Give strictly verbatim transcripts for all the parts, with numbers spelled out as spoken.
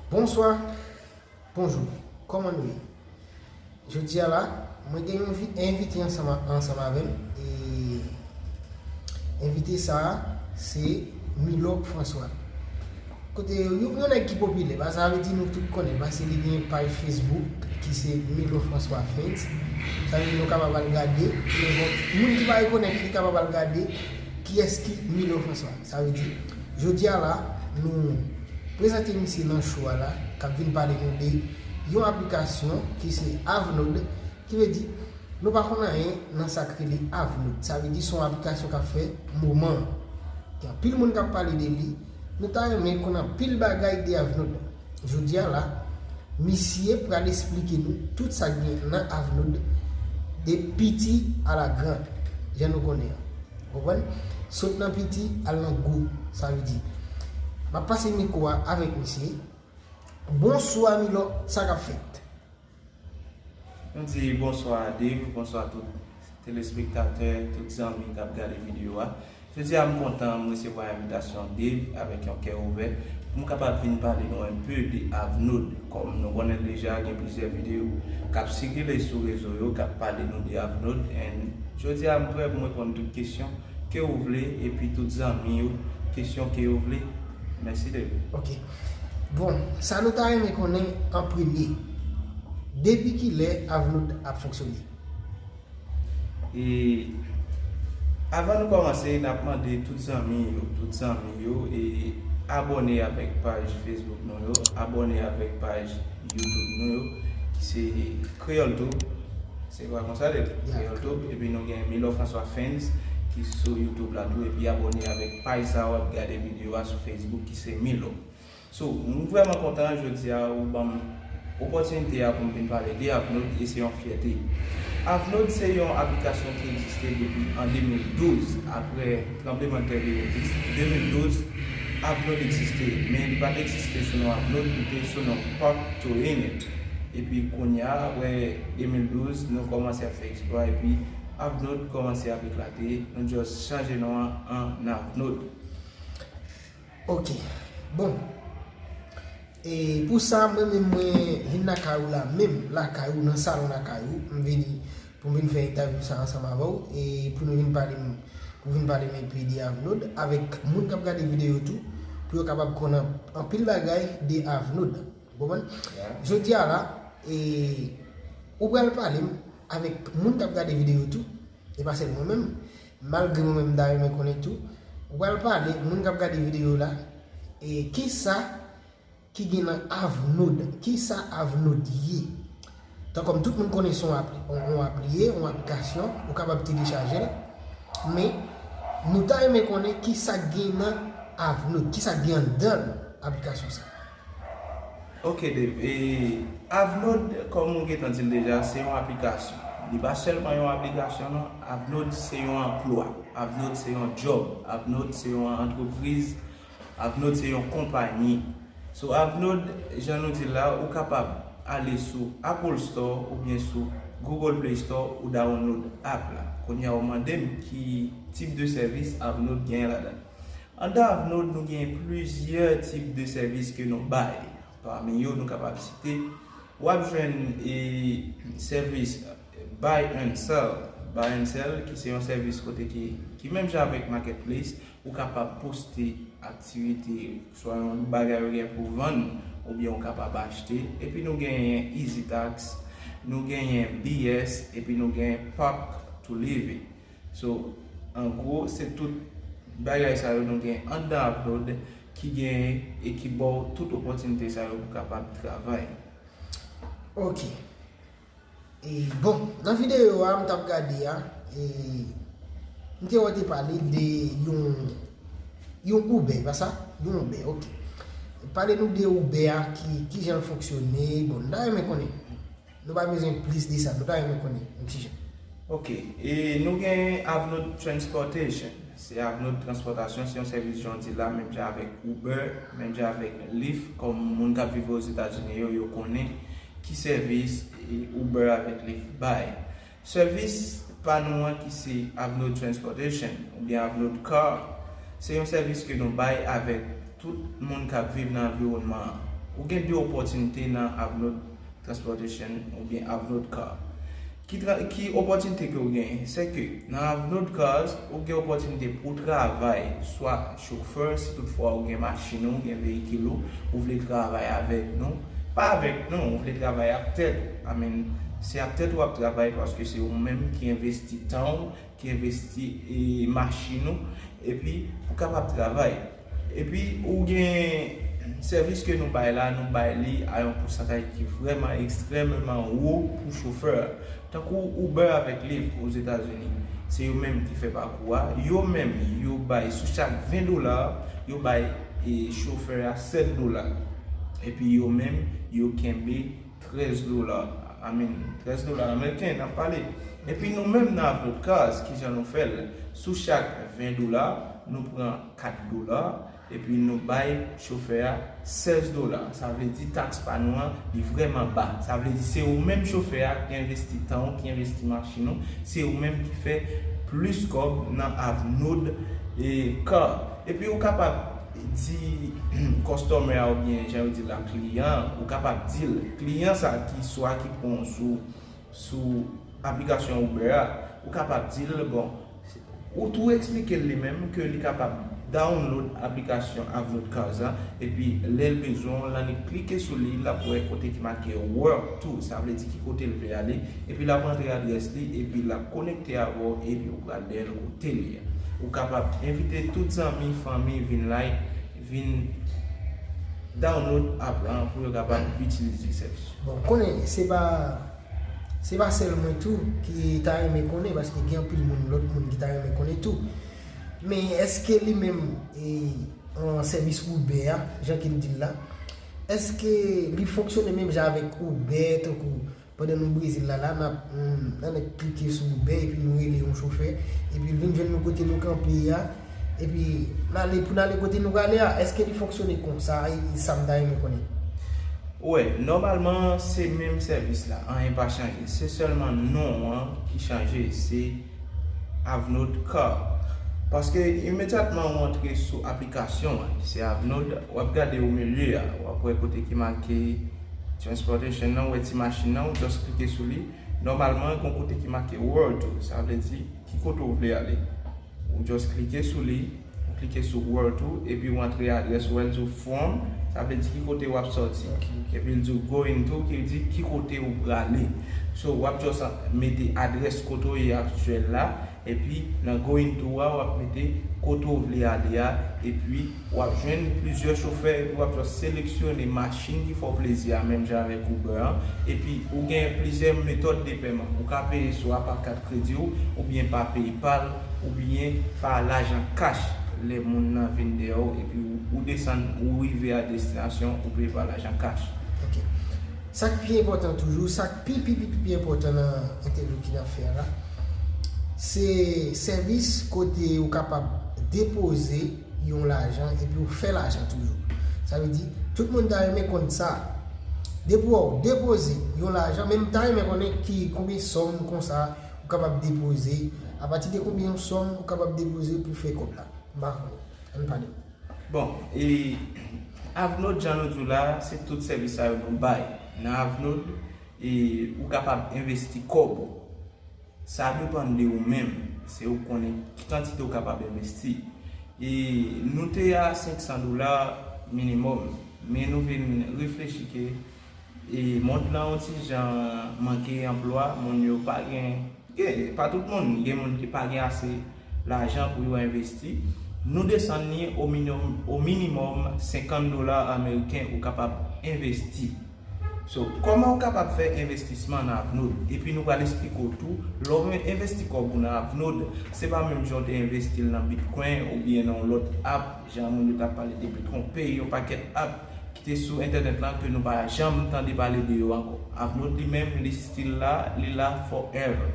Bonswa, bonjou, kòman nou ye? Jodi a la, mwen gen yon vi- envite ansanm a- ansanm avè m. E envite sa a, se Milo François. Kote yon, yon nèg ki popilè, ba sa vle di nou tout konnen, paske li gen paj Facebook ki se Milo François Fans. Sa vle di nou kapab al gade, men bon, moun ki pa rekonèt li kapab al gade kiyès ki Milo François. Sa vle di, jodi a la, nou prezante misye nan show a la, k ap vin pale nou de yon aplikasyon ki se Avnode, ki vle di, nou pa konn anyen nan sa k rele Avnode. Sa vle di, se yon aplikasyon k ap fè moman. Gen anpil moun k ap pale de li. Nou ta renmen konn anpil bagay de Avnode. Jodi a la, misye pral esplike nou tout sa k gen nan Avnode, de piti a la grand, jan nou konnen an. Ou konprann? Sot nan piti, al nan gwo, sa vle di. M ap pase mikwo a avèk misye. Bonswa, Milo, sa k ap fèt? Nou di bonswa Dave, bonswa tout telespektatè, tout zanmi k ap gade videyo a. Jodi a m kontan m resevwa envitasyon Dave avèk yon kè ouvè pou m kapab vin pale nou enpe de Avnode. Kòm nou konnen l deja, gen plizyè videyo k ap sikile sou rezo yo k ap pale nou de Avnode. And jodi a m prè pou m reponn tout kesyon ke ou vle, epi tout zanmi yo, kesyon ke yo vle. Mèsi Dave. Ok. Bon, sa nou ta renmen konnen an premye, depi kilè Avnode ap fonksyone? E avan nou kòmanse, n ap mande tout zanmi yo, tout zanmi yo, e abòne avèk paj Facebook nou yo, abòne avèk paj YouTube nou yo, ki se Kreyòl Tube. Se pa konsa l ye? Kreyòl Tube, epi nou gen Milo François Fans ki sou YouTube la tou, epi abòne avèk paj sa w ap gade videyo a sou Facebook ki se Milo. So, m vrèman kontan jodi a ou ban m opòtinite a pou m vin pale de Avnode e se yon fyète. Avnode se yon aplikasyon ki egziste depi an de mil douz, apre tranblemanntè de mil douz, Avnode egziste, men li pa t egziste sou non Avnode, li te sou non Park to Init. Epi kounye a, apre de mil douz, nou kòmanse ap fè eksplwa, epi Avnode kòmanse ap eklate, nou just chanje non an an Avnode. Ok. Bon. E pou sa, mwen menm mwen vin lakay ou la menm, lakay ou, nan salon lakay ou, m vini pou m vin fè entèvyou sa ansanm avè w, e pou nou vin pale m, pou vin pale m enpe de Avnode, avèk moun k ap gade videyo tou, pou yo kapab konnen anpil bagay de Avnode. Ou konprann? Jodi a la, e, ou pral pale m avèk moun k ap gade videyo tou, e pa sèl mwen menm, malgre mwen menm m ta renmen konnen tou, ou pral pale moun k ap gade videyo la, e kisa ki gen nan Avnode, kisa Avnode ye? Tankòm tout moun konnen se yon apli, yon, yon apli ye, yon aplikasyon, ou kapab telechaje l, men nou ta renmen konnen kisa k gen nan Avnode, kisa k gen anndan aplikasyon sa. Ok Dave, e Avnode, kòm ou gentan di l deja, se yon aplikasyon. Li pa sèlman yon aplikasyon non, Avnode se yon anplwa, Avnode se yon djòb, Avnode se yon antrepriz, Avnode se yon konpayi. So Avnode, jan nou di l la, ou kapab ale sou Apple Store oubyen sou Google Play Store ou download app la. Kounye a ou mande m ki tip de sèvis Avnode genyen ladan. Anndan Avnode, nou gen plizyè tip de sèvis ke nou bay. Pami yo, nou kapab site, w ap jwenn e sèvis buy and sell. Buy and sell, ki se yon sèvis kote ki, ki menm jan avèk marketplace, ou kapab poste aktivite, swa yon bagay ou gen pou vann, oubyen ou kapab achte. Epi nou genyen EasyTax, nou genyen B S, epi nou genyen Park to Live. So, an gwo, se tout bagay sa yo nou gen anndan Avnode ki genyen e ki ba w tout opòtinite sa yo pou kapab travay. Ok. E, bon, nan videyo a, m t ap gade a, e, m te wè w te pale de yon, yon Uber, pa sa? Yon Uber, ok. Pale nou de Uber a, ki, kijan l fonksyone, bon, m ta renmen konnen. Nou pa bezwen plis de sa, nou ta renmen konnen yon ti jan. Ok, e nou gen Avnode Transportation. Se Avnode Transportation, se yon sèvis jan w di la, menm jan avèk Uber, menm jan avèk Lyft, kòm moun k ap viv Ozetazini yo, yo konnen ki sèvis e Uber avèk Lyft bay. Sèvis pa nou an ki se Avnode Transportation oubyen Avnode Car, se yon sèvis ke nou bay avèk tout moun k ap viv nan anviwònman an. Ou gen de opòtinite nan Avnode Transportation oubyen Avnode Car. Ki, tra- ki opòtinite ke ou genyen? Se ke nan Avnode Cars, ou gen opòtinite pou w travay, swa chofè, si toutfwa ou gen machin ou, ou gen veyikil ou, ou vle travay avèk nou. Pa avèk nou, ou vle travay ak tèt ou. I mean, se ak tèt ou w ap travay paske se ou menm ki envesti tan ou, ki envesti e machin ou, epi pou kapab travay. Epi ou gen sèvis ke nou bay la, nou bay li a yon pousantaj ki vrèman ekstrèmeman wo pou chofè. Tankou Uber avèk Lyft Ozetazini, se yo menm ki fè pakou a, yo menm yo bay sou chak ven dola, yo bay e chofè a sèt dola. Epi yo menm yo kenbe trèz dola. I mean, trèz dola ameriken, n ap pale. Epi nou menm nan Avnode Cars, kijan nou fè l? Sou chak ven dola, nou pran kat dola, epi nou bay chofè a sèz dola. Sa vle di taks pa nou an, li vrèman ba. Sa vle di se ou menm chofè a ki envesti tan ou, ki envesti machin ou, se ou menm ki fè plis kòb nan Avnode e Car. Epi ou kapab di customer a oubyen jan yo di la kliyan, ou kapab di l, kliyan sa ki swa ki pran w sou, sou aplikasyon Uber a, ou kapab di l, bon, ou tou eksplike l li menm ke li kapab download aplikasyon Avnode Cars la, epi lè l bezwen w, l annik klike sou li, l ap wè kote ki make work to, sa vle di ki kote l vle ale, epi l ap rantre adrès li, epi l ap konekte avè w, epi ou pral dèyè l kote li a. Ou kapab envite tout zanmi, fanmi vin like, vin download app lan pou yo kapab itilize sèvis yo. Bon, konnen se pa se pa sèl mwen tou ki ta renmen konnen, paske gen anpil moun, lòt moun ki ta renmen konnen tou. Men èske li menm e, an sèvis Uber a, jan ke n di l la, èske li fonksyone menm jan avèk Uber, tankou pandan nou Brezil la, la n ap, n ap klike sou Uber epi nou rele yon chofè, epi l vin jwenn nou kote nou kanpe a, epi n ale pou n ale kote nou prale a? Èske li fonksyone konsa? E, e sa m ta renmen konnen. Wè, nòmalman, se menm sèvis la, anyen pa chanje. Se sèlman non an ki chanje, se Avnode Car. Paske imedyatman ou antre sou aplikasyon an, ki se Avnode, w ap gade o milye a, w ap wè kote ki make transportation nan, ou wè ti machin nan, ou just klike sou li. Nòmalman, gen kote ki make world tour, sa vle di ki kote ou vle ale. Ou just klike sou li, ou klike sou world tour, epi ou antre adrès ou, wè l di w from, sa vle di ki kote w ap sòti. Epi l di w going to, ki di ki kote ou prale. So, w ap just mete adrès kote w ye aktyèl la, epi nan going to a, w ap mete kote w vle ale a, epi w ap jwenn plizyè chofè, epi w ap just seleksyone machin ki fè w plezi a, menm jan avèk Uber an, epi ou gen plizyè metòd de pèman. Ou ka peye swa pa kat kredi w, oubyen pa PayPal, oubyen pa lajan kach. Lè moun nan vin dèyè w, epi ou, ou desann, ou rive a destinasyon, ou peye pa lajan kach. Ok. Sa k pi enpòtan toujou, sa k pi, pi, pi, pi, pi enpòtan nan entèvyou ki n ap fè a la, se sèvis kote ou kapab depoze yon lajan epi ou fè lajan toujou. Sa vle di, tout moun ta renmen konn sa. Depi w depoze yon lajan, men m ta renmen konnen ki, konbyen sòm konsa ou kapab depoze, apati de konbyen yon sòm ou kapab depoze pou fè kòb la. M pa konnen. Ann pale. Bon, e Avnode, jan nou di w la, se tout sèvis sa yo nou bay. Nan Avnode, e ou kapab envesti kòb ou. Sa depann de ou menm. Se ou konnen ki kantite ou kapab envesti. E nou te a senk san dola minimòm, men nou vin reflechi ke e mond lan yon ti jan manke anplwa, moun yo pa gen, gen, pa tout moun, gen moun ki pa gen ase lajan pou yo envesti. Nou desann li o minimòm, o minimòm senkant dola ameriken ou kapab envesti. So, kòman ou kapab fè envestisman nan Avnode? Epi nou pral esplike w tou, lè w envesti kòb ou nan Avnode, se pa menm jan w te envesti l nan Bitcoin oubyen nan yon lòt app, jan moun yo t ap pale de Bitcoin, peye yon pakèt app ki te sou entènèt lan ke nou pa janm tande pale de yo ankò. Avnode li menm, li still la, li la forever.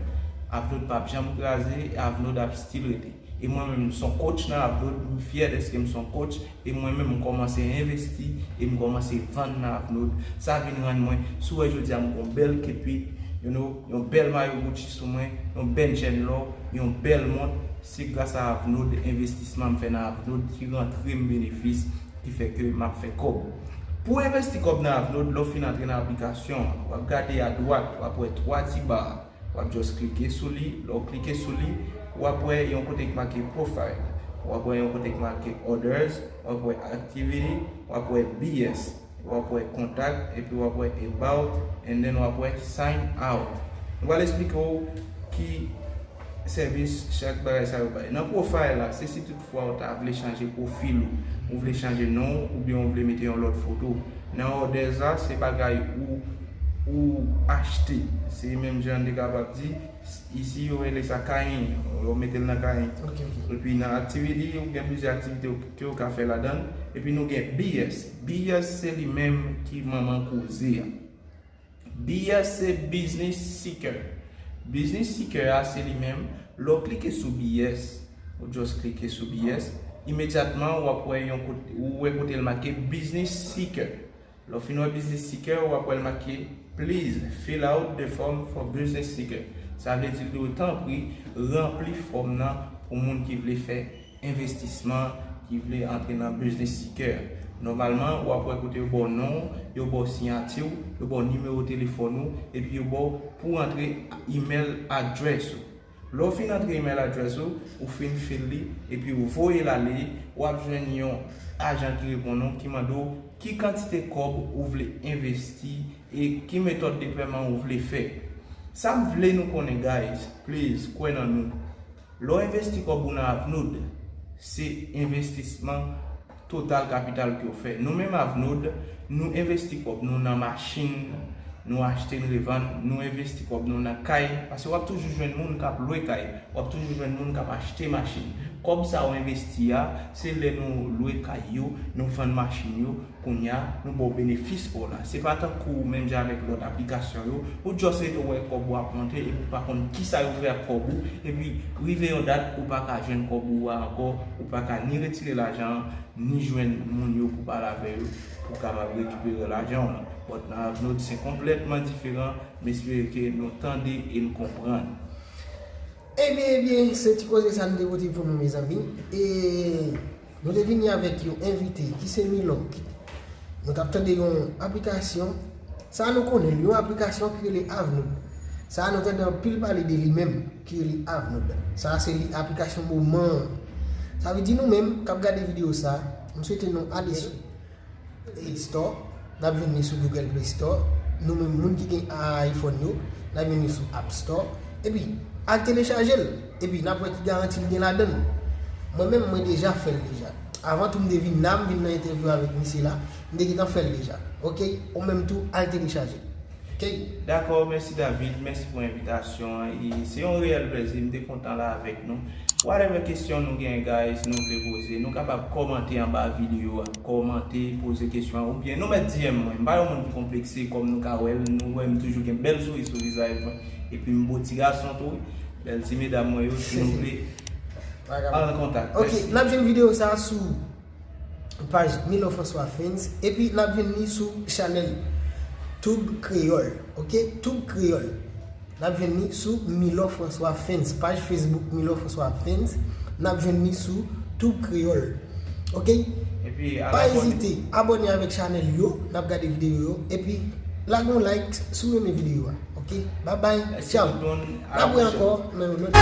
Avnode p ap janm kraze, Avnode ap still rete. E mwen menm, m s on coach nan Avnode, m fyè dèske m s on coach, e mwen menm, m kòmanse envesti, e m kòmanse vann nan Avnode. Sa vin rann mwen, si w wè jodi a m gon bèl kepi, you know, yon bèl mayo Gucci sou mwen, yon bèl chèn lò, yon bèl mont, se gras a Avnode, envestisman m fè nan Avnode ki rantre m benefis, ki fè ke m ap fè kòb. Pou envesti kòb nan Avnode, lè w fin antre nan aplikasyon an, w ap gade adwat, w ap wè twa ti ba, w ap just klike sou li. Lè w klike sou li, w ap wè yon kote ki make profile, w ap wè yon kote ki make others, w ap wè activity, w ap wè B S, w ap wè contact, epi w ap wè about, and then w ap wè sign out. Nou pral eksplike w ki sèvis chak bagay sa yo bay. Nan profile la, se si toutfwa w ta vle chanje pwofil ou, ou vle chanje non w, oubyen w vle mete yon lòt foto. Nan others la, se bagay ou, ou achte. Se menm jan n te kapab di, isi yo rele sa kayen, yo mete l nan kayen. Ok, ok. Epi nan activity, ou gen plizyè aktivite ke w ka fè ladan l. Epi nou gen B S. B S se li menm ki manman koze a. B S se Business Seeker. Business Seeker a se li menm, lè w klike sou B S, ou just klike sou B S, imedyatman w ap wè yon kote, ou wè kote l make Business Seeker. Lè w fin wè Business Seeker, w ap wè l make Please fill out the form for Business Seeker. Sa vle di l dwe tanpri ranpli fòm nan pou moun ki vle fè envestisman, ki vle antre nan Business Seeker. Nòmalman, w ap wè kote yo ba w non w, yo ba w siyati w, yo ba w nimewo telefòn ou, epi yo ba w pou w antre email address ou. Lè w fin antre email address ou, ou fin fill li, epi w voye l ale, w ap jwenn yon ajan ki reponn ou, ki mande w ki kantite kòb ou vle envesti e ki metòd de pèman ou vle fè. Sa m vle nou konnen, guys, please, kwè nan nou. Lè w envesti kòb ou nan Avnode, se envestisman total kapital ke w fè. Nou menm Avnode, nou envesti kòb nou nan machin, nou achte, n revann, nou envesti kòb nou nan kay, paske w ap toujou jwenn moun k ap lwe kay, w ap toujou jwenn moun k ap achte machin. Kòb sa w envesti a, se lè nou lwe kay yo, nou vann machin yo, kounye a, nou ba w benefis pa w la. Se pa tankou menm jan avèk lòt aplikasyon yo, ou just rete w wè kòb ou ap monte epi w pa konn kisa yo fè ak kòb ou, epi rive yon dat ou pa ka jwenn kòb ou a ankò, ou pa ka ni retire lajan an, ni jwenn moun yo pou pale avè yo, pou w kapab rekipere lajan w lan. But nan Avnode, se konplètman diferan. M espere ke nou tande e n konprann. Ebyen, ebyen, se ti koze sa n te pote pou nou, mezanmi. E nou te vini avèk yon envite ki se Milò. Nou t ap tande yon aplikasyon. Sa nou konnen l, yon aplikasyon ki rele Avnode. Sa nou tande anpil pale de li menm, ki rele Avnode. Sa se li aplikasyon moman an. Sa vle di nou menm k ap gade videyo sa, m swete nou ale sou Play Store, n ap jwenn li sou Google Play Store. Nou menm moun ki gen iPhone yo, n ap jwenn li sou App Store. Epi, al telechaje l. Epi, n ap wè ki garanti l gen ladan l. Mwen menm, mwen deja fè l deja. Avan tou m te vin la, m vin nan entèvyou avèk misye la, m te gentan fè l deja. Oke? Ou menm tou, al telechaje l. Oke? Dakò, mèsi David, mèsi pou envitasyon an. E se yon reyèl plèzi, m te kontan la avèk nou. Whatever kesyon nou gen, guys, nou vle poze, nou kapab kòmante anba videyo a. Kòmante, poze kesyon an, oubyen nou mèt D M mwen. M pa yon moun ki konplekse, kòm nou ka wè l, nou wè m toujou gen bèl souri sou vizaj mwen. Epi m bo ti gason tou, wi. Bèl ti medam mwen yo, si nou vle, an kontak. Ok, n ap jwenn videyo sa a sou paj Milo François Fans, epi n ap jwenn li sou chanèl Tube Kreyòl, ok? Tube Kreyòl. N ap jwenn li sou Milo François Fans, paj Facebook Milo François Fans. N ap jwenn li sou Tube Kreyòl. Ok? Epi, pa ezite, abòne avèk chanèl yo, n ap gade videyo yo, epi lage yon like si w renmen videyo a. Ok? Bye bye, ciao. N ap wè ankò nan yon lòt.